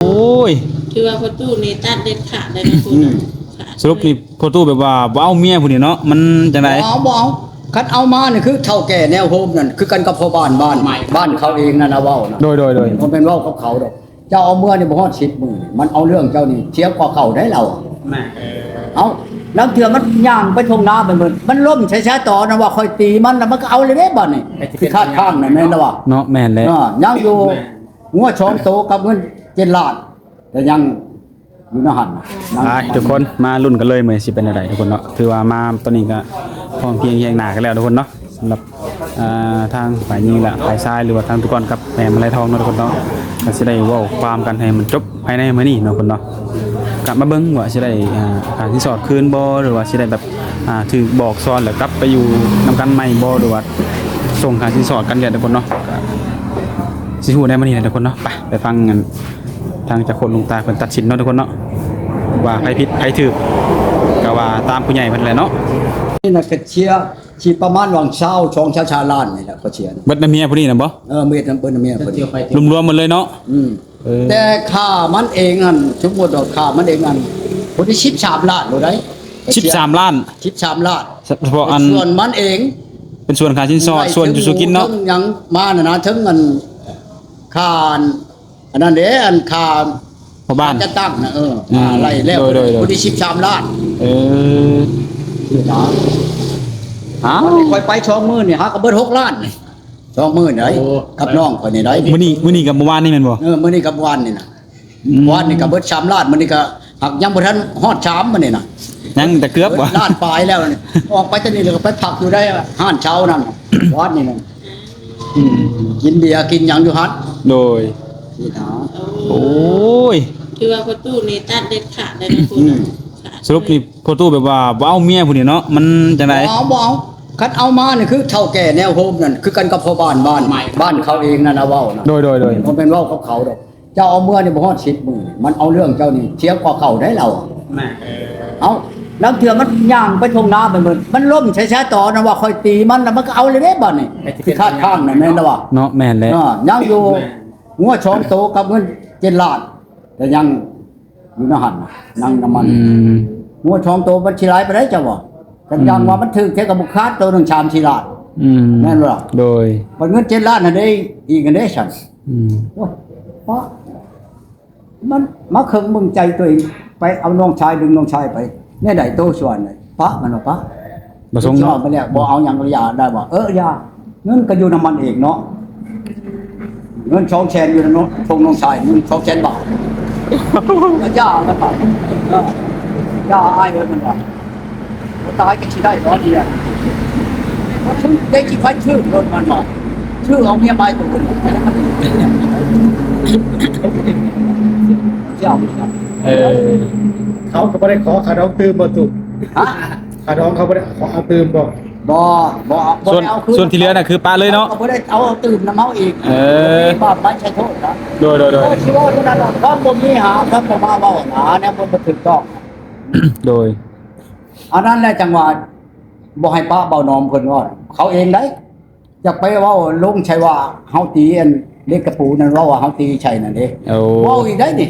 ໂອ້ຍ ຖືວ່າພໍ່ຕູ້ນີ້ຕັດເດັດຂາດເລີຍນະ ອືມ ຜູ້ນັ້ນ ສະຫຼຸບນີ້ພໍ່ຕູ້ແບບວ່າບໍ່ເອົາເມຍຜູ້ນີ້ເນາະ ມັນຈັ່ງໃດ? ບໍ່ເອົາ ບໍ່ເອົາ ຄັນເອົາມານີ້ຄືເຖົ້າແກ່ແນວໂຮມນັ້ນ ຄືກັນກັບພໍ່ບ້ານ ບ້ານ ບ້ານເຂົາເອງນັ້ນນະເວົ້ານະ. ໂດຍ ໂດຍ ໂດຍ ບໍ່ແມ່ນເວົ້າກັບເຂົາດອກ. ເຈົ້າເອົາເມືອນີ້ບໍ່ຮອດສິບມື້ ມັນເອົາເລື່ອງເຈົ້ານີ້ເສຍກວ່າເກົ່າໄດ໋ລາວ. ແມ່ນ ເອົ້າ ລາງເທື່ອມັນຍ່າງໄປທົ່ງນາໄປເບິ່ງ ມັນລົ້ມໃສ່ຊາຕອນນະວ່າຂ້ອຍຕີມັນ ແລ້ວມັນກໍເອົາເລີຍເດ້ບາດນີ້ ຊິຄາດຄ້າງນະ ແມ່ນລະວະເນາະ. ແມ່ນແຫຼະ ເອີ ຍັງຢູ່ ງົວສອງໂຕກັບເງິນເຈັດລ້ານ ແຕ່ຍັງຢູ່ໃນຫັ້ນນະ. ໄປ ທຸກຄົນ ມາລຸ້ນກັນເລີຍ ມື້ນີ້ຊິເປັນແນວໃດທຸກຄົນເນາະ. ຖືວ່າມາຕອນນີ້ກໍພ້ອມພຽງຮຽງໜ້າກັນແລ້ວທຸກຄົນເນາະ. ສຳລັບ ອ່າ ທາງຝ່າຍຍິງ ແລະ ຝ່າຍຊາຍ ຫຼືວ່າທາງຕຸກອນກັບແມ່ມາໄລທອງເນາະທຸກຄົນເນາະ ກໍຊິໄດ້ເວົ້າຄວາມກັນໃຫ້ມັນຈົບພາຍໃນມື້ນີ້ເນາະທຸກຄົນເນາະ. ກັບມາເບິ່ງວ່າຊິໄດ້ ອ່າ ຄ່າສິນສອດຄືນບໍ່ ຫຼືວ່າຊິໄດ້ແບບ ອ່າ ຖືກບອກສອນແລ້ວກັບໄປຢູ່ນຳກັນໃໝ່ບໍ່ ຫຼືວ່າສົ່ງຄ່າສິນສອດກັນແລ້ວທຸກຄົນເນາະ. ກໍຊິຮູ້ໃນມື້ນີ້ແຫຼະທຸກຄົນເນາະ. ໄປ ໄປຟັງກັນ ທາງເຈົ້າຄົນຫຼວງຕາເພິ່ນຕັດສິນເນາະທຸກຄົນເນາະ ວ່າໃຜຜິດໃຜຖືກ ກໍວ່າຕາມຜູ້ໃຫຍ່ເພິ່ນແຫຼະເນາະ. ນີ້ນະ ກະເສຍ ຊິປະມານຫວ່າງຊາວ ສອງ ຊາວສາມລ້ານນີ້ແຫຼະ ເຂົາເສຍ. ເບິດນຳເມຍຜູ້ນີ້ນະບໍ່? ເອີ ເບິດນຳ ເບິດນຳເມຍເພິ່ນ ລວມໆໝົດເລີຍເນາະ. ອືມ ເອີ ແຕ່ຄ່າມັນເອງຫັ້ນ ສົມມຸດວ່າຄ່າມັນເອງຫັ້ນ ຜູ້ທີ່ສິບສາມລ້ານບໍ່ໄດ້ ສິບສາມລ້ານ ສິບສາມລ້ານ ສະເພາະອັນ ສ່ວນມັນເອງ ເປັນສ່ວນຄ່າສິນສອດ ສ່ວນຢູ່ສູ່ກິນເນາະ ເຖິງຫຍັງມານະນະ ເຖິງອັນ ຄ່າອັນ ອັນນັ້ນເດ້ ອັນຄ່າພໍ່ບ້ານຈັດຕັ້ງນະ. ເອີ ອືມ ໄລ່ແລ້ວ ໂດຍໆໆ ຜູ້ທີ່ສິບສາມລ້ານ. ເອີ ນະ ອ້າວ ຂ້ອຍໄປສອງມື້ນີ້ຫາກໍເບິດຫົກລ້ານ ສອງມື້ໃດ໋ ໂອ້ ກັບນ້ອງຂ້ອຍນີ້ໃດ໋. ມື້ນີ້ ມື້ນີ້ກັບມື້ວານນີ້ແມ່ນບໍ່? ເອີ ມື້ນີ້ກັບວານນີ້ນະ. ອືມ ວານນີ້ກໍເບິດສາມລ້ານ ມື້ນີ້ກໍຫາກຍັງບໍ່ທັນຮອດສາມມື້ນີ້ນະ ຍັງແຕ່ເກືອບ ເບິດລ້ານປາຍແລ້ວນີ້. ອອກໄປແຕ່ນີ້ແລ້ວກໍໄປພັກຢູ່ໃນຮ້ານເຊົ່ານັ້ນ ວານນີ້ນະ. ອືມ ກິນເບຍກິນຫຍັງຢູ່ຫັ້ນ. ໂດຍ ນີ້ນະ. ໂອ້ຍ ຖືວ່າພໍ່ຕູ້ນີ້ຕັດເດັດຂາດເລີຍນະ ອືມ ຜູ້ນັ້ນ. ສະຫຼຸບນີ້ພໍ່ຕູ້ແບບວ່າບໍ່ເອົາເມຍຜູ້ນີ້ເນາະ ມັນຈັ່ງໃດ? ບໍ່ເອົາ ບໍ່ເອົາ ຄັນເອົາມານີ້ຄືເຖົ້າແກ່ແນວໂຮມນັ້ນ ຄືກັນກັບພໍ່ບ້ານ ບ້ານ ບ້ານເຂົາເອງນັ້ນນະເວົ້ານະ. ໂດຍ ໂດຍ ໂດຍ ບໍ່ແມ່ນເວົ້າກັບເຂົາດອກ. ເຈົ້າເອົາເມືອນີ້ບໍ່ຮອດສິບມື້ ມັນເອົາເລື່ອງເຈົ້ານີ້ເສຍກວ່າເກົ່າໄດ໋ລາວ. ແມ່ນ ເອົ້າ ລາງເທື່ອມັນຍ່າງໄປທົ່ງນາໄປເບິ່ງ ມັນລົ້ມໃສ່ຊາຕອນນະວ່າຂ້ອຍຕີມັນ ແລ້ວມັນກໍເອົາເລີຍເດ້ບາດນີ້ ຊິຄາດຄ້າງນະ ແມ່ນລະວະເນາະ. ແມ່ນແຫຼະ ເອີ ຍັງຢູ່ ງົວສອງໂຕກັບເງິນເຈັດລ້ານ ແຕ່ຍັງຢູ່ໃນຫັ້ນນະ ຍັງນຳມັນ. ອືມ ງົວສອງໂຕມັນຊິຫຼາຍປານໃດເຈົ້າວ່າ? ຄັນຢ່າງວ່າມັນຖືກແທ້ກໍບໍ່ຂາດໂຕໜຶ່ງສາມສີ່ລ້ານ. ອືມ ແມ່ນບໍ່ລະ? ໂດຍ ບັດເງິນເຈັດລ້ານຫັ້ນເດ້ ອີກຫັ້ນເດ້ຊັ້ນ. ອືມ ໂອ້ຍ ປະ ມັນມາເຄິ່ງເບິ່ງໃຈຕົວເອງ ໄປເອົານ້ອງຊາຍ ດຶງນ້ອງຊາຍໄປແນວໃດ ໂຕຊວນ ປະມັນວ່າປະ ບໍ່ສົ່ງເນາະ ໄປແລ້ວ ບໍ່ເອົາຫຍັງກໍຢ່າໄດ້ບໍ່? ເອີ ຢ່າ ເງິນກໍຢູ່ນຳມັນເອງເນາະ ເງິນສອງແສນຢູ່ນຳນ້ອງ ສົ່ງນ້ອງຊາຍ ເງິນສອງແສນບາດ ກໍຢ່າ ມັນວ່າ ເອີ ຢ່າ ອ້າຍເອີຍ ມັນວ່າ. ບໍ່ຕາຍກໍຊິໄດ້ບໍ່ເດຍ ບໍ່ຖືກໄດ້ຊິໄປຖືກລົດມັນວ່າ ຖືກເອົາເມຍໄປຕົວອື່ນ ເຈົ້າ ເອີ ເຂົາກໍບໍ່ໄດ້ຂໍຄ່າດອງຕື່ມບໍ່ຕຸ? ຮະ? ຄ່າດອງເຂົາບໍ່ໄດ້ຂໍເອົາຕື່ມບໍ່? ບໍ່ ບໍ່ ບໍ່ໄດ້ເອົາຄືນ. ສ່ວນທີ່ເຫຼືອນະຄືປະເລີຍເນາະ ເຂົາກໍບໍ່ໄດ້ເອົາຕື່ມນຳເຮົາອີກ. ເອີ ບາບໄປໃສ່ໂທດນະ. ໂດຍ ໂດຍ ໂດຍ ໂອ້ຍ ຊິເວົ້າເທົ່ານັ້ນດອກ ຄວາມບໍ່ມີຫາ ຄວາມບໍ່ມາເວົ້ານະ ແນວບໍ່ຖືກຕ້ອງ. ໂດຍ ອັນນັ້ນແຫຼະ ຈັ່ງວ່າບໍ່ໃຫ້ປະເບົາໜອມເພິ່ນເວົ້າ ເຂົາເອງໄດ໋ ຢ່າໄປເວົ້າລົງໃສ່ວ່າເຮົາຕີອັນເຫຼັກຕະປູນັ້ນ ເວົ້າວ່າເຮົາຕີໃສ່ນັ້ນເດ້. ໂອ້ ເວົ້າອີກໄດ໋ນີ້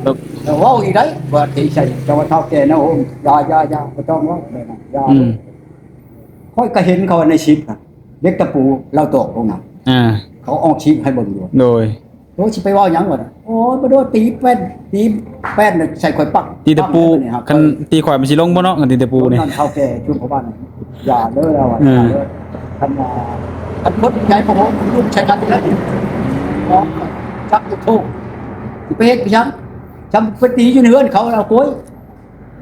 ເອີ ເວົ້າອີກໄດ໋ວ່າຕີໃສ່ ເຈົ້າວ່າເຖົ້າແກ່ນະ ໂອ້ ຢ່າ ຢ່າ ຢ່າ ບໍ່ຕ້ອງເວົ້າແບບນັ້ນ ຢ່າ. ອືມ ຂ້ອຍກໍເຫັນເຂົາໃນຄລິບນະ ເຫຼັກຕະປູລາວຕອກລົງນະ ອ່າ ເຂົາອອກຄລິບໃຫ້ເບິ່ງຢູ່. ໂດຍ ໂອ້ ຊິໄປເວົ້າຫຍັງວະ? ໂອ້ຍ ບໍ່ໂດນ ຕີແປ້ນ ຕີແປ້ນໃສ່ຂ້ອຍປັກ ຕີຕະປູ ຄັນຕີຂ້ອຍມັນຊິລົງບໍ່ເນາະ ຄັນຕີຕະປູນີ້. ນັ້ນເຖົ້າແກ່ຊຸມພໍ່ບ້ານ ຢ່າເດີລາວວ່າ ເອີ ຢ່າເດີ ຄັນວ່າ ຄັນຄົນໃຈບໍ່ຮູ້ລຸກໃສ່ກັນແລ້ວນີ້ ຈັກໂທ ຊິໄປເຮັດອີຫຍັງ? ຈຳໄປຕີຢູ່ໃນເຮືອນເຂົາລະໂກຍ.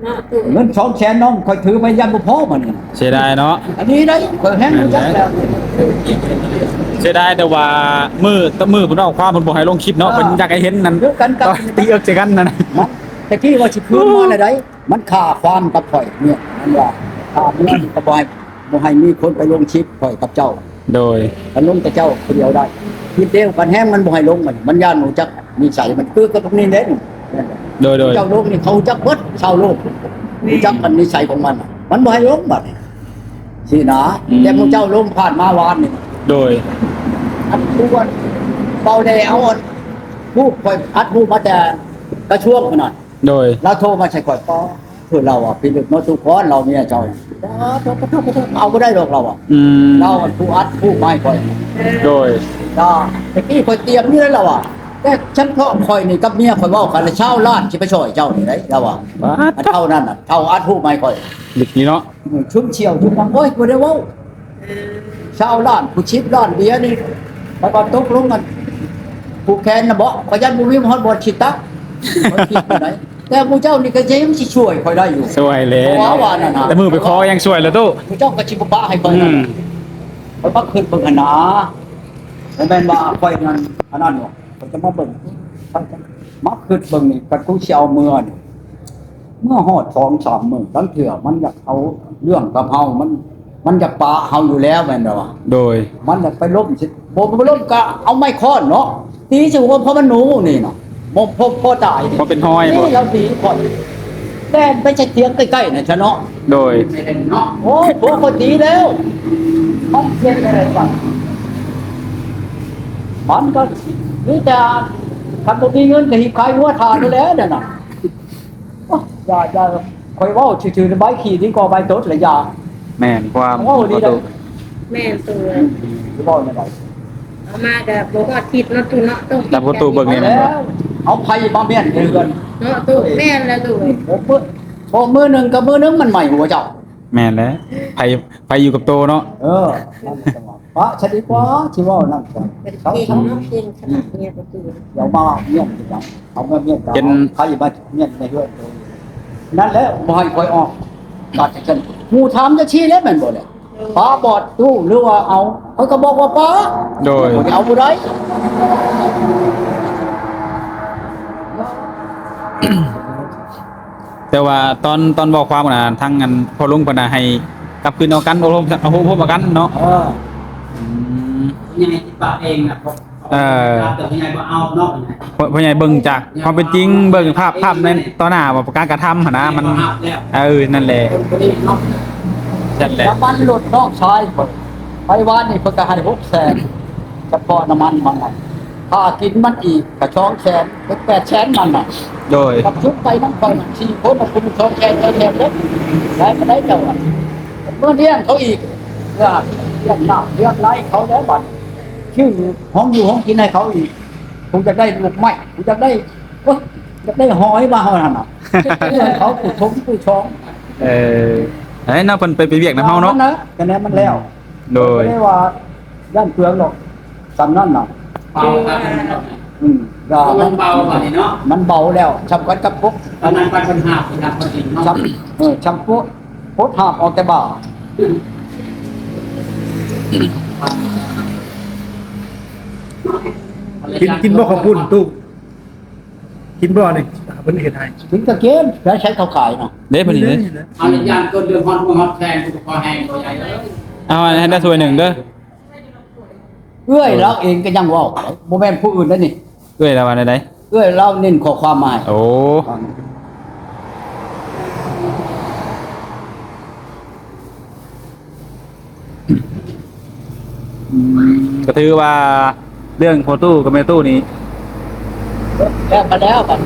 ເນາະ ເງິນສອງແສນນ້ອງຂ້ອຍຖືໄປຢ້ານບໍ່ພໍບັດນີ້. ເສຍດາຍເນາະ ອັນນີ້ໄດ໋ ຂ້ອຍແຮງຮູ້ຈັກແລ້ວ. ເສຍດາຍແຕ່ວ່າມື້ ແຕ່ມື້ເພິ່ນອອກຄວາມ ເພິ່ນບໍ່ໃຫ້ລົງຄລິບເນາະ ເອີ ເພິ່ນຢາກໃຫ້ເຫັນນັ້ນ ຄືກັນກັບ ຕີເອິກໃສ່ກັນນັ້ນນະ. ແຕ່ກີ້ວ່າຊິຄືນມາແລ້ວໃດ໋ ມັນຂ້າຄວາມກັບຂ້ອຍເນຍ ມັນວ່າຂ້າເມຍກໍບໍ່ໃຫ້ ບໍ່ໃຫ້ມີຄົນໄປລົງຄລິບຂ້ອຍກັບເຈົ້າ. ໂດຍ ຄັນລົງແຕ່ເຈົ້າຜູ້ດຽວໄດ້ ຄລິບດຽວກັນແຮງ ມັນບໍ່ໃຫ້ລົງ ມັນ ມັນຢ້ານຮູ້ຈັກນິໄສ ມັນຄືກັບພວກນີ້ເດ້. ໂດຍ ໂດຍ ເຈົ້າລົງນີ້ເຂົາຮູ້ຈັກເບິດຊາວໂລກ ຮູ້ຈັກອັນນິໄສຂອງມັນ ມັນບໍ່ໃຫ້ລົງບັດນີ້ຊີ້ນະ. ອືມ ແຕ່ໝູ່ເຈົ້າລົງຜ່ານມາວານນີ້. ໂດຍ ອັນຜູ້ວ່າເບົາແດ່ເອົາອັນ ຮູບ ຂ້ອຍອັດຮູບມາແຕ່ກະຊວງພຸ້ນນະ. ໂດຍ ລາວໂທມາໃສ່ຂ້ອຍ ປ້າ ຄືລາວວ່າ ພິລຶກເນາະ ທຸກຄົນ ລາວເມຍເຈົ້າ ເອົາບໍ່ໄດ້ດອກ ລາວວ່າ ອືມ ລາວຜູ້ອັດຮູບມາໃຫ້ຂ້ອຍ. ໂດຍ ລາວ ແຕ່ກີ້ຂ້ອຍຕຽມຢູ່ເດ້ ລາວວ່າ ແຕ່ສະເພາະຂ້ອຍນີ້ກັບເມຍຂ້ອຍເວົ້າກັນ ຊາວລ້ານຊິໄປຊ່ອຍເຈົ້ານີ້ໄດ໋ ລາວວ່າ. ປາດ ອັນເທົ່ານັ້ນນະ ເທົ່າອັດຮູບມາໃຫ້ຂ້ອຍ ເດັກນີ້ເນາະ. ອືມ ຊຸມຊ່ຽວຊຸມຫຍັງ ໂອ້ຍ ບໍ່ໄດ້ເວົ້າ ຊາວລ້ານ ຜູ້ສິບລ້ານເບຍນີ້ ແລ້ວກໍຕົກລົງກັນ ຜູກແຂນນະເບາະ ຂ້ອຍຢ້ານບໍ່ມີຮອດບ່ອນຊິຕັກ ຂ້ອຍຄິດຢູ່ໃດ. ແຕ່ໝູ່ເຈົ້ານີ້ກໍຍັງຊິຊ່ວຍຂ້ອຍໄດ້ຢູ່ ຊ່ວຍແຫຼະ ເພາະວ່າວ່ານັ້ນນະ ແຕ່ມື້ໄປຂໍຍັງຊ່ວຍແລ້ວຕູ້ ໝູ່ເຈົ້າກໍຊິບໍ່ປະໃຫ້ຂ້ອຍ ອືມ ນັ້ນ. ຂ້ອຍມາຄິດເບິ່ງຫັ້ນນາ ບໍ່ແມ່ນວ່າຂ້ອຍນັ້ນອັນນັ້ນດອກ ຂ້ອຍຈະມາເບິ່ງ ມາຄິດເບິ່ງນີ້ ຄັນກູຊິເອົາເມືອນີ້ ເມື່ອຮອດສອງສາມມື້ ລາງເທື່ອມັນຢາກເອົາເລື່ອງກັບເຮົາ ມັນ ມັນຢາກປະເຮົາຢູ່ແລ້ວແມ່ນບໍ່ວະ? ໂດຍ ມັນຢາກໄປລົມຊິ ບໍ່ ບໍ່ໄປລົມກະເອົາໄມ້ຄ້ອນເນາະ ຕີໃສ່ຫົວພໍ່ມັນໜູນີ້ນະ ບໍ່ ພໍ ພໍຕາຍ ພໍເປັນຮອຍບໍ່? ນີ້ລາວຕີຂ້ອຍ ແລ່ນໄປໃສ່ຖຽງໃກ້ໆ ນັ້ນຊະເນາະ. ໂດຍ ໂອ້ຍ ຜົວຂ້ອຍຕີແລ້ວ ມັນເຮັດແນວໃດກັນ? ມັນກໍມີແຕ່ ຄັນບໍ່ມີເງິນກໍຮີບຂາຍງົວຖ້າໂລດແຫຼະ ແນວນັ້ນ. ໂອ້ຍ ຢ່າ ຢ່າ ຂ້ອຍເວົ້າຊື່ໆ ໃບຂີ້ນີ້ກໍໃບຕົດລະຢ່າ. ແມ່ນຄວາມ ເວົ້າດີເດ້. ແມ່ນໂຕ ຊິເວົ້າແນວໃດ? ເອົາມາກໍບໍ່ຮອດທິດເນາະຕູ້ເນາະ ຕ້ອງ ແຕ່ພໍ່ຕູ້ເບິ່ງນີ້ແມ່ນບໍ່? ເອົາໄຟມາມ້ຽນໃນເຮືອນເນາະຕູ້. ແມ່ນແລ້ວຕູ້ ບໍ່ມື້ ບໍ່ມື້ໜຶ່ງກັບມື້ໜຶ່ງມັນໄໝ້ຫົວເຈົ້າ. ແມ່ນແຫຼະ ໄຟ ໄຟຢູ່ກັບໂຕເນາະ. ເອີ ປະຊະດີກວ່າ ຊິເວົ້ານັ້ນກ່ອນ ເປັນເກັ່ງເນາະ ເກັ່ງຂະໜາດເມຍປະຕູ ດຽວມາມ້ຽນຄືກັນ ເອົາມາມ້ຽນກັນ ເປັນ ໃຜມາມ້ຽນໃນເຮືອນໂຕ ນັ້ນແຫຼະ ບໍ່ໃຫ້ຂ້ອຍອອກ ບາດຈັ່ງຊັ້ນ ໝູ່ຖາມຈັ່ງຊີ້ແຫຼະ ແມ່ນບໍ່ແຫຼະ? ປາບອດຕູ້ ຫຼືວ່າເອົາ ຂ້ອຍກໍບອກວ່າປາ. ໂດຍ ຂ້ອຍເອົາບໍ່ໄດ້. ແຕ່ວ່າຕອນ ຕອນເວົ້າຄວາມນະ ທາງອັນພໍ່ລຸງເພິ່ນນະໃຫ້ກັບຄືນເອົາກັນ ໂອ້ໂຫ ໂອ້ໂຫ ກັນເນາະ. ເອີ ອືມ ຜູ້ໃຫຍ່ຕິດປາກເອງນະ ເອີ ແຕ່ຜູ້ໃຫຍ່ບໍ່ເອົາເນາະ. ພໍ່ ພໍ່ໃຫຍ່ເບິ່ງຈາກຄວາມເປັນຈິງ ເບິ່ງພາບ ພາບໃນຕໍ່ໜ້າວ່າການກະທຳຫັ້ນນະ ມັນ ເອີ ນັ້ນແຫຼະ ນັ້ນແຫຼະ. ນ້ຳມັນລົດນ້ອງຊາຍຂ້ອຍ ໄປວານນີ້ເພິ່ນກໍໃຫ້ຫົກແສນ ສະເພາະນ້ຳມັນມັນນະ. ຄ່າກິນມັນອີກກໍສອງແສນ ເປັນແປດແສນມັນນະ. ໂດຍ ກັບຊຸດໄປນຳຂ້ອຍນະ ສີ່ຄົນນະ ຄົນສອງແສນ ສອງແສນເດ້ ໄດ້ມາໄດ້ເຈົ້າອະ ເມືອລ້ຽງເຂົາອີກ ເພື່ອລ້ຽງນ້ຳລ້ຽງໄລ່ເຂົາແລ້ວບັດ ຊື້ຫ້ອງຢູ່ຫ້ອງກິນໃຫ້ເຂົາອີກ. ຜູ້ຢາກໄດ້ລູກໄມ້ ຜູ້ຢາກໄດ້ ໂອ້ຍ ຢາກໄດ້ຫອຍວ່າເຮົາຫັ້ນນະ ໃຫ້ເຂົາຜູ້ຊົງຜູ້ຊອງ. ເອີ ໃຫ້ນະ ເພິ່ນໄປ ໄປວຽກນຳເຮົາເນາະ ກະແນນມັນແລ້ວ. ໂດຍ ບໍ່ໄດ້ວ່າຢ້ານເປືອງດອກ ສ່ຳນັ້ນນະ ເບົາ ອືມ ມັນເບົາບາດນີ້ເນາະ ມັນເບົາແລ້ວ ສ່ຳກັນກັບພວກ ຕອນນັ້ນໄປເພິ່ນຫາບ ເພິ່ນຫາບເພິ່ນເອງເນາະ ສ່ຳ ເອີ ສ່ຳພວກ ໂພດຫາບອອກແຕ່ບ່າ ກິນ ກິນບໍ່ເຂົ້າປຸ້ນຕູ້? ກິນບໍ່ນີ້ ເພິ່ນເຮັດໃຫ້ ກິນກໍກິນ ແລ້ວໃຊ້ເຂົາຂາຍນະ ເດ້ເພິ່ນນີ້ເດ້. ເອົາລະຢ່າງຕົ້ນເດືອນຮອດເມືອຮອດແຂວງ ກໍພໍແຮງບໍ່ໃຫຍ່ເອີຍ. ເອົາໃຫ້ໄດ້ຖ້ວຍໜຶ່ງເດີ. ເອື້ອຍລາວເອງກໍຍັງເວົ້າ ບໍ່ແມ່ນຜູ້ອື່ນເດ້ນີ້. ເອື້ອຍລາວວ່າແນວໃດ? ເອື້ອຍລາວເນັ້ນຂໍ້ຄວາມມາໃຫ້. ໂອ້ ອືມ ກໍຖືວ່າເລື່ອງພໍ່ຕູ້ກັບແມ່ຕູ້ນີ້ ແລ້ວກໍແລ້ວກັນ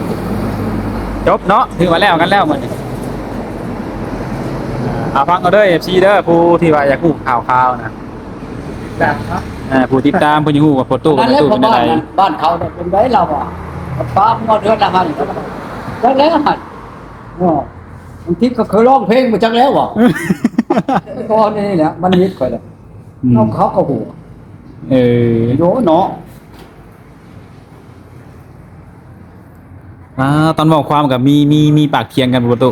ຈົບເນາະ ຖືວ່າແລ້ວກັນແລ້ວມື້ນີ້. ເອົາ ຟັງເອົາເດີ ເອັຟຊີ ເດີ ຜູ້ທີ່ວ່າຢາກຮູ້ຂ່າວຄາວນະ ເອີ ຜູ້ຕິດຕາມເພິ່ນຢາກຮູ້ວ່າພໍ່ຕູ້ກັບແມ່ຕູ້ເປັນຈັ່ງໃດ. ບ້ານເຂົາເປັນໃດລາວວ່າ ປ້າມາເດືອນລະຫັ້ນ ຈັກແລ້ວຫັ້ນ ເອີ ບາງທີກໍເຄີຍຮ້ອງເພງມາຈັກແລ້ວວ່າ ກໍນີ້ແຫຼະ ມັນມິດຂ້ອຍແຫຼະ ອືມ ເຂົາກໍຮູ້ ເອີ ໂຍເນາະ. ອ່າ ຕອນເວົ້າຄວາມກໍມີ ມີ ມີປາກຖຽງກັນບໍ່ຕູ້?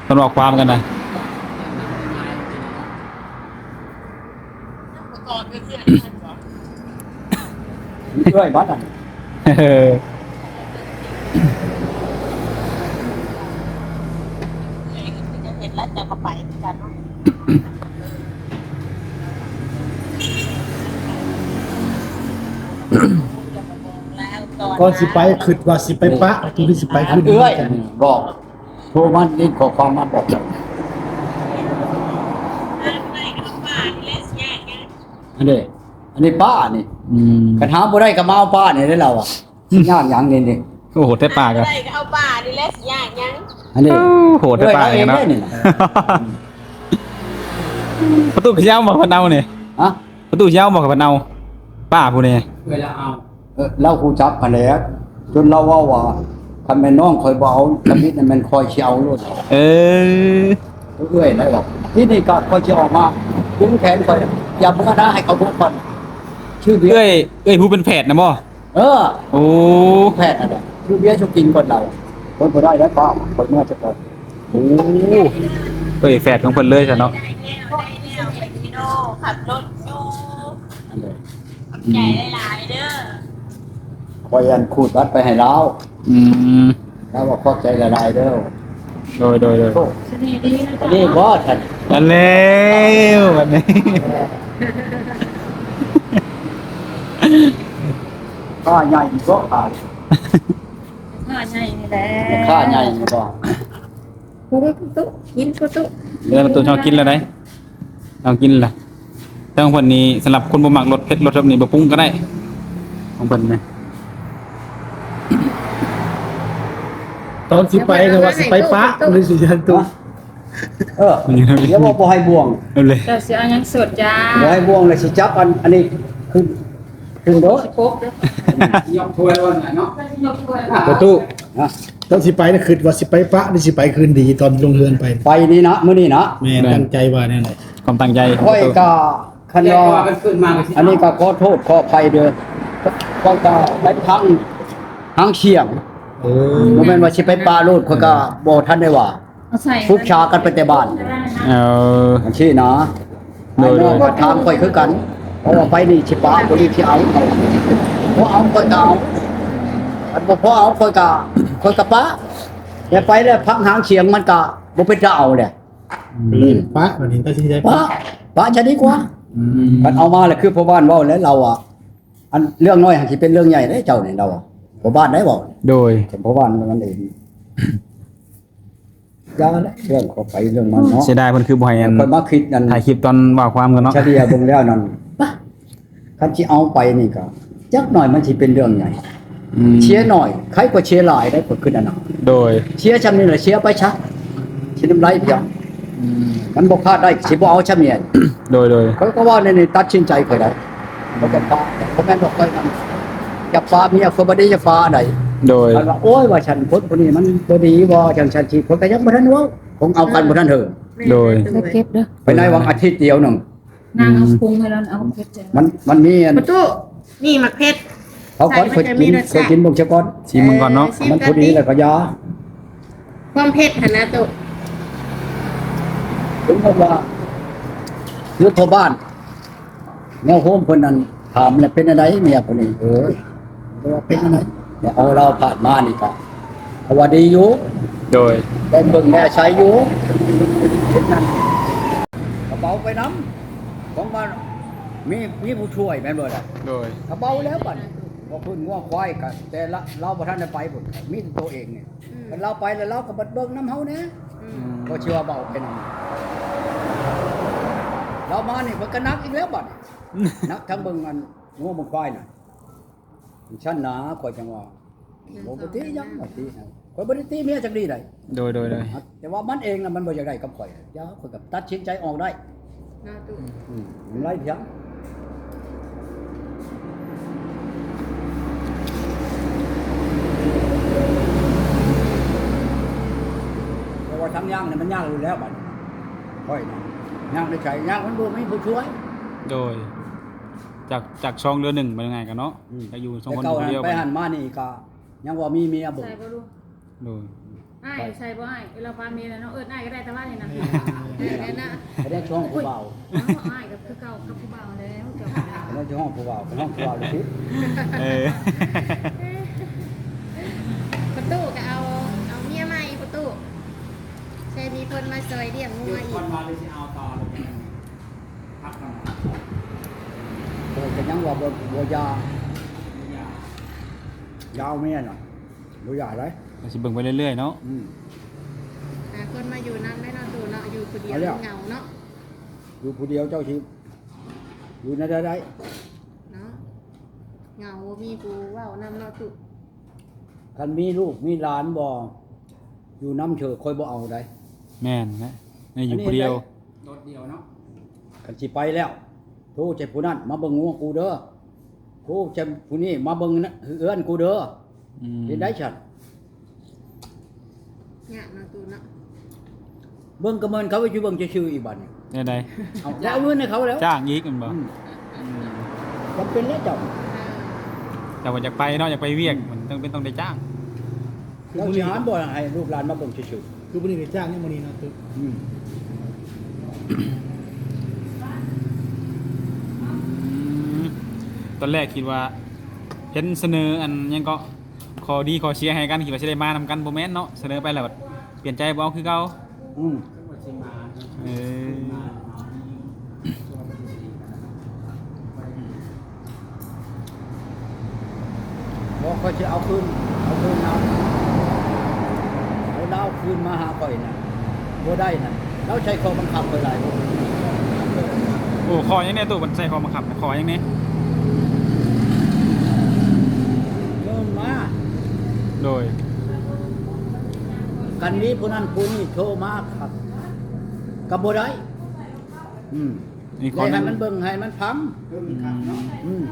ຕອນເວົ້າຄວາມກັນນະ ເອື້ອຍບັດ ເອີ ຈະເຫັນແລ້ວຈະກໍໄປຄືກັນເນາະ. ກ່ອນຊິໄປຄິດວ່າຊິໄປປະ ຫຼືຊິໄປຄືນ ເອື້ອຍບອກ ໂທມາຫຼິ້ນຂໍ້ຄວາມມາບອກເຈົ້າ ອັນນີ້ ອັນນີ້ປ້ານີ້ ອືມ ຄັນຫາບໍ່ໄດ້ກໍມາເອົາປ້ານີ້ເດ້ລາວວ່າ. ຊິຍາກຫຍັງນີ້ນີ້? ໂອ້ໂຫ ແຕ່ປາກະ ໄດ້ກໍເອົາປານີ້ແຫຼະ ຊິຍາກຫຍັງ? ອັນນີ້ ໂອ້ໂຫ ແຕ່ປາກເນາະ ເອີ ເອົາເອງເດ້ນີ້ນະ. ປະຕູຄືຊິເອົາບໍ່ ເພິ່ນເອົານີ້? ຮະ? ປະຕູຊິເອົາບໍ່ ເພິ່ນເອົາປາຜູ້ນີ້? ເວລາເອົາ ເອີ ລາວຮູ້ຈັກຫັ້ນແຫຼະ ຈົນລາວເວົ້າວ່າ ຄັນແມ່ນນ້ອງຂ້ອຍບໍ່ເອົາທຳອິດນັ້ນ ແມ່ນຂ້ອຍຊິເອົາໂລດ. ເອີ ເອື້ອຍໄດ້ບອກ ທີນີ້ກໍຂ້ອຍຊິອອກມາ ດຶງແຂນຂ້ອຍ ຢ່າເມືອນະ ໃຫ້ເຂົາພວກກ່ອນ ຊື່ເບຍ ເອື້ອຍ ເອື້ອຍຜູ້ເປັນແພດນະບໍ່? ເອີ ໂອ້ ແພດນັ້ນແຫຼະ ຊື່ເບຍ ຊຸກິນກ່ອນລາວ ເພິ່ນບໍ່ໄດ້ແລ້ວ ປ້າ ຂ້ອຍເມືອຊະກ່ອນ. ໂອ້ ເອື້ອຍແພດຂອງເພິ່ນເລີຍຊະເນາະ. ໄດ້ແລ້ວ ໄດ້ແລ້ວ ໄປທີ່ໂນ ຂັບລົດຢູ່ ອັນໃດ ຂອບໃຈຫຼາຍໆເດີ ຂ້ອຍອັນຂູດບັດໄປໃຫ້ລາວ. ອືມ ລາວວ່າຂອບໃຈຫຼາຍໆເດີ. ໂດຍ ໂດຍ ໂດຍ ໂອ້ ນີ້ບໍ່ທັນ ອັນແລ້ວ ອັນນີ້ ຂ້າໃຫຍ່ບໍ່ຂາຍ ຂ້າໃຫຍ່ນີ້ແຫຼະ ຂ້າໃຫຍ່ນີ້ບໍ່? ບໍ່ໄດ້ປະຕູ ກິນປະຕູ ເອີ ປະຕູເຮົາກິນແລ້ວໄດ໋ ເຮົາກິນແລ້ວ. ແຕ່ຂອງເພິ່ນນີ້ ສຳລັບຄົນບໍ່ມັກລົດເຜັດ ລົດແບບນີ້ບໍ່ປຸງກໍໄດ້ ຂອງເພິ່ນນະ. ຕອນຊິໄປກໍວ່າຊິໄປປະ ຫຼືຊິຍັນຕຸ ຮະ? ເອີ ດຽວບໍ່ ບໍ່ໃຫ້ບ່ວງ ເອົາເລີຍ ເຈົ້າຊິເອົາຫຍັງສົດຈ້າ ບໍ່ໃຫ້ບ່ວງ ແລ້ວຊິຈັບອັນ ອັນນີ້ຂຶ້ນ ຂຶ້ນໂດດ ຊິປົກເດີ ຍົກຖ້ວຍລົງເນາະ ຍົກຖ້ວຍ ປະຕູ ຮະ? ຕອນຊິໄປນະ ຄິດວ່າຊິໄປປະ ຫຼືຊິໄປຄືນດີ ຕອນລົງເຮືອນໄປ ໄປນີ້ນະ ມື້ນີ້ນະ ແມ່ນ ແມ່ນ ຕັ້ງໃຈວ່າແນວໃດ? ຄວາມຕັ້ງໃຈ ຂ້ອຍກໍ ຄັນວ່າ ອັນນີ້ກໍຂໍໂທດຂໍອະໄພເດີ ຂ້ອຍກໍໄປທາງ ທາງຊຽງ ໂອ້ ບໍ່ແມ່ນວ່າຊິໄປປະໂລດ ຂ້ອຍກໍບໍ່ທັນໄດ້ວ່າ ເອົາໃສ່ ປຶກສາກັນໄປແຕ່ບ້ານ ເອີ ຈັ່ງຊີ້ນະ. ໂດຍ ອ້າຍນ້ອງກໍຖາມຂ້ອຍຄືກັນ ເພາະວ່າໄປນີ້ຊິປະ ບໍ່ດີຊິເອົາ ບໍ່ເອົາຂ້ອຍກໍເອົາ ຄັນບໍ່ພໍເອົາຂ້ອຍກໍ ຂ້ອຍກໍປະ ແຕ່ໄປແລ້ວພັກຫາງສຽງມັນກໍບໍ່ເປັນຕາເອົາແຫຼະ. ອືມ ປະ ບັດນີ້ຕັດສິນໃຈປະ ປະ ປະຊະດີກວ່າ. ອືມ ຄັນເອົາມາແລ້ວຄືພໍ່ບ້ານເວົ້າແຫຼະ ລາວວ່າ ອັນເລື່ອງນ້ອຍຫັ້ນຊິເປັນເລື່ອງໃຫຍ່ເດ້ເຈົ້ານີ້ ລາວວ່າ ພໍ່ບ້ານໄດ້ເວົ້າ. ໂດຍ ເປັນພໍ່ບ້ານມັນເອງ ຢ່າແຫຼະ ເລື່ອງຂອງໃຜເລື່ອງມັນເນາະ. ເສຍດາຍເພິ່ນຄືບໍ່ໃຫ້ອັນ ຂ້ອຍມາຄິດນັ້ນ ຖ່າຍຄລິບຕອນເວົ້າຄວາມກັນເນາະ ສະເດຍເບິ່ງແລ້ວນັ້ນ ປະ ຄັນຊິເອົາໄປນີ້ກໍຈັກໜ້ອຍມັນຊິເປັນເລື່ອງໃຫຍ່. ອືມ ເສຍໜ້ອຍໄຄກວ່າເສຍຫຼາຍໄດ໋ ຂ້ອຍຄິດອັນນັ້ນ. ໂດຍ ເສຍຊ່ຳນີ້ລະເສຍໄປຊະ ຊິນ້ຳລາຍພຽງ. ອືມ ມັນບໍ່ຂາດໄດ້ ຊິບໍ່ເອົາຊ່ຳນີ້. ໂດຍ ໂດຍ ຂ້ອຍກໍວ່າໃນ ໃນຕັດສິນໃຈຂ້ອຍໄດ້ ບໍ່ຈະປະ ບໍ່ແມ່ນວ່າຂ້ອຍນັ້ນຈະປະເມຍ ຂ້ອຍບໍ່ໄດ້ຈະປະໃດ. ໂດຍ ຂ້ອຍວ່າ ໂອ້ຍ ວ່າຊັ້ນ ຄົນຜູ້ນີ້ມັນບໍ່ດີບໍ່ ຈັ່ງຊັ້ນຊີ້ ຂ້ອຍກໍຍັງບໍ່ທັນເວົ້າ ຄົງເອົາກັນບໍ່ທັນເຖິງ. ໂດຍ ບໍ່ເກັບເດີ ໄປໄດ້ຫວ່າງອາທິດດຽວໜຶ່ງ ນາງເອົາປຸງໃຫ້ລາວ ເອົາເຜັດໃສ່ ມັນ ມັນມີອັນ ປະຕູ ນີ້ໝາກເຜັດ ເອົາກ່ອນ ໃສ່ ຂ້ອຍກິນ ຂ້ອຍກິນເບິ່ງຊະກ່ອນ ຊີມເບິ່ງກ່ອນເນາະ. ເອີ ຊີມ ມັນພໍດີແລ້ວກໍຢ່າ ຄວາມເຜັດຫັ້ນນະໂຕ ເຖິງວ່າຢູ່ພໍ່ບ້ານ ແນວໂຮມເພິ່ນນັ້ນ ຖາມແລ້ວເປັນຈັ່ງໃດເມຍຜູ້ນີ້? ເອີ ວ່າເປັນຈັ່ງໃດ? ແລ້ວເອົາລາວຜ່ານມານີ້ກະ ເຂົາວ່າດີຢູ່. ໂດຍ ໄດ້ເບິ່ງໄດ້ອາໄສຢູ່ ເຮັດນັ້ນ ກະເບົາໄປນຳ ຂອງວ່າມີ ມີຜູ້ຊ່ວຍແມ່ນບໍ່ລະ? ໂດຍ ກະເບົາແລ້ວບັດນີ້ ບໍ່ພື້ນງົວຄວາຍກະ ແຕ່ລະ ລາວບໍ່ທັນໄດ້ໄປພຸ້ນ ມີແຕ່ໂຕເອງນີ້. ອືມ ຄັນລາວໄປແລ້ວລາວກໍບັດເບິ່ງນຳເຮົາແດ່. ອືມ ກໍຊິວ່າເບົາໄປນຳ ລາວມານີ້ເພິ່ນກໍໜັກອີກແລ້ວບັດນີ້ ໜັກທັງເບິ່ງອັນງົວເບິ່ງຄວາຍນະ. ຊັ້ນນະ ຂ້ອຍຈັ່ງວ່າ ບໍ່ ບໍ່ຕິຫຍັງ ບໍ່ຕິຫຍັງ ຂ້ອຍບໍ່ໄດ້ຕິເມຍຈັກດີ້ໃດ. ໂດຍ ໂດຍ ໂດຍ ແຕ່ວ່າມັນເອງນະ ມັນບໍ່ຢາກໄດ້ກັບຂ້ອຍ ຢ່າ ຂ້ອຍກໍຕັດສິນໃຈອອກໄດ້ເນາະຕູ້. ອືມ ມັນໄຫຼພຽງ ແຕ່ວ່າທາງຍ່າງນີ້ມັນຍາກຢູ່ແລ້ວບັດນີ້ ຂ້ອຍນະ ຍ່າງໄດ້ໃສ ຍ່າງມັນບໍ່ມີຜູ້ຊ່ວຍ. ໂດຍ ຈາກ ຈາກສອງເຫຼືອໜຶ່ງ ວ່າງ່າຍກັນເນາະ. ອືມ ໄດ້ຢູ່ສອງຄົນ ແຕ່ເກົ່າ ຜູ້ດຽວ ໄປຫັ້ນມານີ້ກໍຍັງວ່າມີເມຍເບິ່ງ ໃສ່ບໍ່ລູກ? ໂດຍ ອ້າຍໃສ່ບໍ່ອ້າຍ? ເອີ ລາວພາເມຍແລ້ວເນາະ ເອີ້ນອ້າຍກໍໄດ້ ແຕ່ວ່ານີ້ນະ ເອີ ແມ່ນນະ ໄປໄດ້ຊ່ວງຜູ້ບ່າວ. ອ້າຍກໍຄືເກົ່າກັບຜູ້ບ່າວແລ້ວ ເຈົ້າ ໄປໄດ້ຊ່ວງຜູ້ບ່າວ ໄປຫ້ອງຜູ້ບ່າວເລີຍຕິ. ເອີ ປະຕູກໍເອົາ ເອົາເມຍໃໝ່ປະຕູ ໃສ່ມີຄົນມາຊ່ອຍລ້ຽງງົວອີກ. ເອີ ກໍຍັງວ່າບໍ່ ບໍ່ຢ່າ ຢ່າເອົາເມຍນະ ບໍ່ຢ່າໄດ໋ ກໍຊິເບິ່ງໄປເລື້ອຍໆເນາະ. ອືມ ຫາຄົນມາຢູ່ນຳໄດ້ເນາະຕູ້ເນາະ ຢູ່ຜູ້ດຽວເຫງົາເນາະ ຢູ່ຜູ້ດຽວເຈົ້າຊິຢູ່ແນວໃດໄດ້ເນາະ ເຫງົາ ບໍ່ມີຜູ້ເວົ້ານຳເນາະຕູ້. ຄັນມີລູກມີຫຼານບໍ່ ຢູ່ນຳເທື່ອຂ້ອຍບໍ່ເອົາໃດ. ແມ່ນແຫຼະ ໃນຢູ່ຜູ້ດຽວ ໂດດດ່ຽວເນາະ. ຄັນຊິໄປແລ້ວ ໂທໃສ່ຜູ້ນັ້ນມາເບິ່ງງົວກູເດີ ໂທໃສ່ຜູ້ນີ້ມາເບິ່ງເຮືອນກູເດີ. ອືມ ເຮັດໄດ້ຊັ້ນ. ຍາກເນາະຕູ້ເນາະ. ເບິ່ງກໍແມ່ນເຂົາຊິເບິ່ງຊື່ໆອີກບາດນີ້. ແນວໃດ? ເອົາ ແລ້ວເອົາເງິນໃຫ້ເຂົາແລ້ວ ຈ້າງອີກແມ່ນບໍ່? ອືມ ອືມ ຈຳເປັນແລ້ວເຈົ້າ. ເອີ ເຈົ້າວ່າຢາກໄປເນາະ ຢາກໄປວຽກ ອືມ ມັນຕ້ອງເປັນ ຕ້ອງໄດ້ຈ້າງ. ເຈົ້າຊິຫາບໍ່ໃຫ້ລູກຫຼານມາເບິ່ງຊື່ໆ? ຄືມື້ນີ້ໄດ້ຈ້າງນີ້ມື້ນີ້ເນາະ. ອືມ ອືມ ຕອນແລກຄິດວ່າເຫັນສະເໜີອັນຫຍັງເກາະ ຂໍ້ດີຂໍ້ເສຍໃຫ້ກັນ ຄິດວ່າຊິໄດ້ມານຳກັນ ບໍ່ແມ່ນເນາະ ສະເໜີໄປແລ້ວບັດປ່ຽນໃຈບໍ່ເອົາຄືເກົ່າ. ອືມ ເອີ ບໍ່ ຂ້ອຍຊິເອົາຄືນ ເອົາຄືນລາວ ເອົາລາວຄືນມາຫາຂ້ອຍນະ ບໍ່ໄດ້ນະ. ລາວໃຊ້ຂໍ້ບັງຄັບຂ້ອຍຫຼາຍໂພດ. ໂອ້ ຂໍ້ຫຍັງແດ່ຕູ້ ມັນໃຊ້ຂໍ້ບັງຄັບ ຂໍ້ຫຍັງແດ່? ໂຍມມາ ໂດຍ ຄັນມີຜູ້ນັ້ນຜູ້ນີ້ໂທມາ ກໍບໍ່ໄດ້. ອືມ ນີ້ ແລ້ວໃຫ້ມັນເບິ່ງໃຫ້ມັນຟັງ. ອືມ ອືມ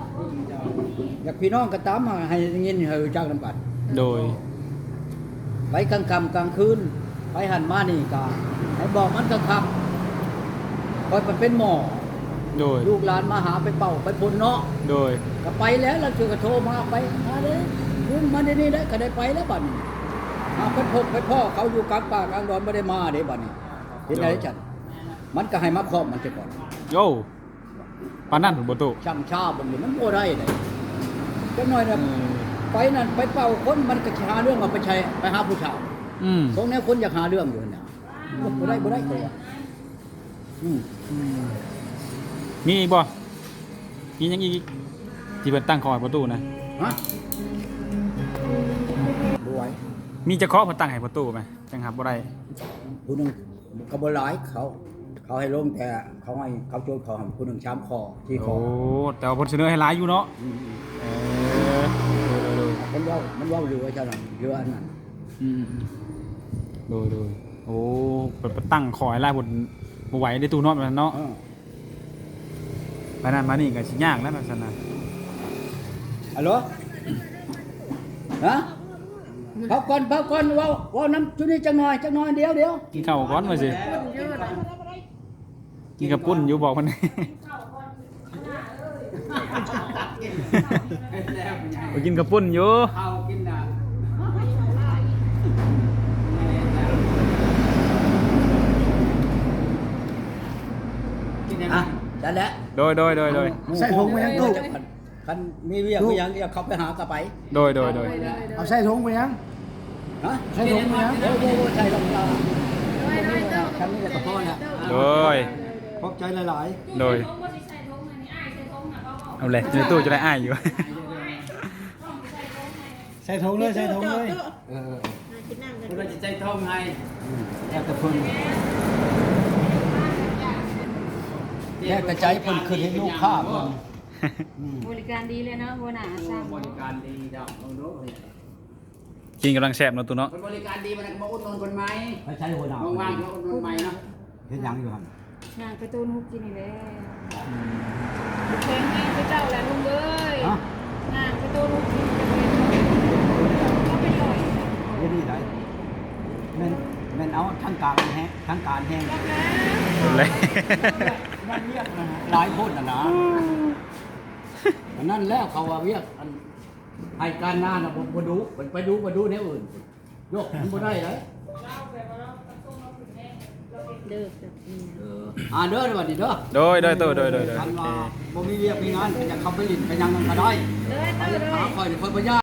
ຢາກພີ່ນ້ອງກໍຕາມມາໃຫ້ໄດ້ຍິນໃຫ້ຮູ້ຈັກນຳກັນ. ໂດຍ ໄປກາງຄ່ຳກາງຄືນ ໄປຫັ້ນມານີ້ກໍໃຫ້ບອກມັນຄັກໆ. ຂ້ອຍໄປເປັນໝໍ ໂດຍ ລູກຫຼານມາຫາໄປເປົ່າໄປພົ່ນເນາະ. ໂດຍ ກໍໄປແລ້ວ ລາວເທື່ອກໍໂທມາ ໄປຫາເດ້ ຄືນມາເດນີ້ໄດ້ ກໍໄດ້ໄປແລ້ວບັດນີ້. ຫາເພິ່ນພົບໄປພໍ້ເຂົາຢູ່ກາງປ່າກາງດອນ ບໍ່ໄດ້ມາເດ້ບັດນີ້. ເຮັດໄດ້ຈັ່ງ ມັນກໍໃຫ້ມາຄອບມັນເສຍກ່ອນ. ໂອ້ ປານນັ້ນພຸ້ນບໍ່ຕູ້? ຊ່ຳຊາເບິ່ງນີ້ມັນບໍ່ໄດ້ເດ້. ຈັກໜ້ອຍນະ ເອີ ໄປນັ້ນໄປເປົ່າຄົນ ມັນກໍຊິຫາເລື່ອງວ່າໄປໃຊ້ ໄປຫາຜູ້ສາວ. ອືມ ຂອງແນວຄົນຢາກຫາເລື່ອງຢູ່ຫັ້ນນະ. ອືມ ບໍ່ໄດ້ ບໍ່ໄດ້ ຂ້ອຍວ່າ. ອືມ ອືມ ມີອີກບໍ່? ມີຫຍັງອີກທີ່ເພິ່ນຕັ້ງຂໍ້ໃຫ້ພໍ່ຕູ້ນະ? ຮະ? ບໍ່ໄຫວ. ມີຈັກຂໍ້ເພິ່ນຕັ້ງໃຫ້ພໍ່ຕູ້ໄໝ? ຈັ່ງຮັບບໍ່ໄດ້. ຜູ້ໜຶ່ງກໍບໍ່ຫຼາຍ ເຂົາ ເຂົາໃຫ້ລົງ ແຕ່ເຂົາໃຫ້ ເຂົາໂຈດ ເຂົາໃຫ້ຜູ້ໜຶ່ງສາມຂໍ້ ສີ່ຂໍ້. ໂອ້ ແຕ່ວ່າເພິ່ນສະເໜີໃຫ້ຫຼາຍຢູ່ເນາະ. ອືມ ເອີ ໂດຍໆ ເພິ່ນເວົ້າ ມັນເວົ້າຢູ່ວ່າຊັ້ນນະ ຢູ່ອັນນັ້ນ. ອືມ ໂດຍໆ ໂອ້ ເພິ່ນໄປຕັ້ງຂໍ້ໃຫ້ຫຼາຍພຸ້ນ ບໍ່ໄຫວເດ້ຕູ້ເນາະ ແບບນັ້ນເນາະ. ເອີ ໄປນັ້ນມານີ້ກໍຊິຍາກແລ້ວ ແບບຊັ້ນນະ. ຮັລໂຫຼ ຮະ? ເຝົ້າກ່ອນ ເຝົ້າກ່ອນ ເວົ້າ ເວົ້ານຳຈຸນີ້ຈັກໜ່ອຍ ຈັກໜ່ອຍ ດຽວ ດຽວ ກິນເຂົ້າກ່ອນວ່າຊິ. ກິນເຂົ້າປຸ້ນຢູ່ ບອກເພິ່ນ ໄປກິນເຂົ້າປຸ້ນຢູ່. ເຂົ້າກິນນະ ກິນຫຍັງ? ອ່ະ ນັ້ນແຫຼະ ໂດຍໆໆໆ. ໃສ່ຖົງໄປຍັງຕູ້? ຄັນມີວຽກມີຫຍັງຢາກເຂົ້າໄປຫາກໍໄປ. ໂດຍໆໆ. ເອົາໃສ່ຖົງໄປຍັງ? ຮະ? ໃສ່ຖົງໄປຍັງ? ໂອ້ ໂອ້ ໂອ້ ໃສ່ລົງຕາ. ໂດຍໆ ຄັນນີ້ກໍພໍແລ້ວ. ໂດຍ ຂອບໃຈຫຼາຍໆ. ໂດຍ ເອົາແຫຼະ ໃນຕູ້ຈະໄດ້ອ້າຍຢູ່. ໃສ່ຖົງເລີຍ ໃສ່ຖົງເລີຍ. ເອີ ເອີ ເພິ່ນວ່າຊິໃສ່ຖົງໃຫ້. ອືມ ແລ້ວແຕ່ເພິ່ນ ແລ້ວແຕ່ໃຈເພິ່ນ ຄືເຫັນລູກຄ້າເພິ່ນ. ອືມ ບໍລິການດີເລີຍເນາະ ຫົວໜ້າຊ່າງ. ໂອ້ ບໍລິການດີດອກ ເບິ່ງດູ. ກິນກຳລັງແຊບເນາະຕູ້ເນາະ. ເພິ່ນບໍລິການດີ ມື້ໜ້າກໍມາອຸດໜູນເພິ່ນໃໝ່. ໄປໃສຫົວໜ້າ? ວ່າງໆ ມາອຸດໜູນໃໝ່ເນາະ. ເຮັດຫຍັງຢູ່ຫັ້ນ? ຍ່າງໄປໂຕນຮຸກກິນນີ້ແຫຼະ. ອືມ ແຂງແຮງຄືເກົ່າແຫຼະລຸງເອີຍ. ຮະ? ຍ່າງໄປໂຕນຮຸກກິນ ເປັນຮ້ອຍ. ດຽວນີ້ໄດ໋ ແມ່ນ ແມ່ນເອົາທາງການແຮງ ທາງການແຮງ. ແລ້ວ ມັນວຽກຫຼາຍໂພດຫັ້ນນະ. ອັນນັ້ນແຫຼະ ເຂົາວ່າວຽກອັນ ໃຫ້ການງານນະ ບໍ່ ບໍ່ດຸ ໄປ ໄປດຸ ໄປດຸແນວອື່ນ ໂຍກ ມັນບໍ່ໄດ້ເດ້. ເດີ ເອີ ອ່າ ເດີ ບັດນີ້ເດີ. ໂດຍ ໂດຍ ໂຕ ໂດຍ ໂດຍ ໂດຍ. ຄັນວ່າ ໂອເຄ ບໍ່ມີວຽກມີງານ ກໍຢາກເຂົ້າໄປຫຼິ້ນໄປຫຍັງນຳກໍໄດ້. ໂດຍ ໂຕ ໂດຍ. ຫາຂ້ອຍນີ້ ຂ້ອຍບໍ່ຢ້ານ.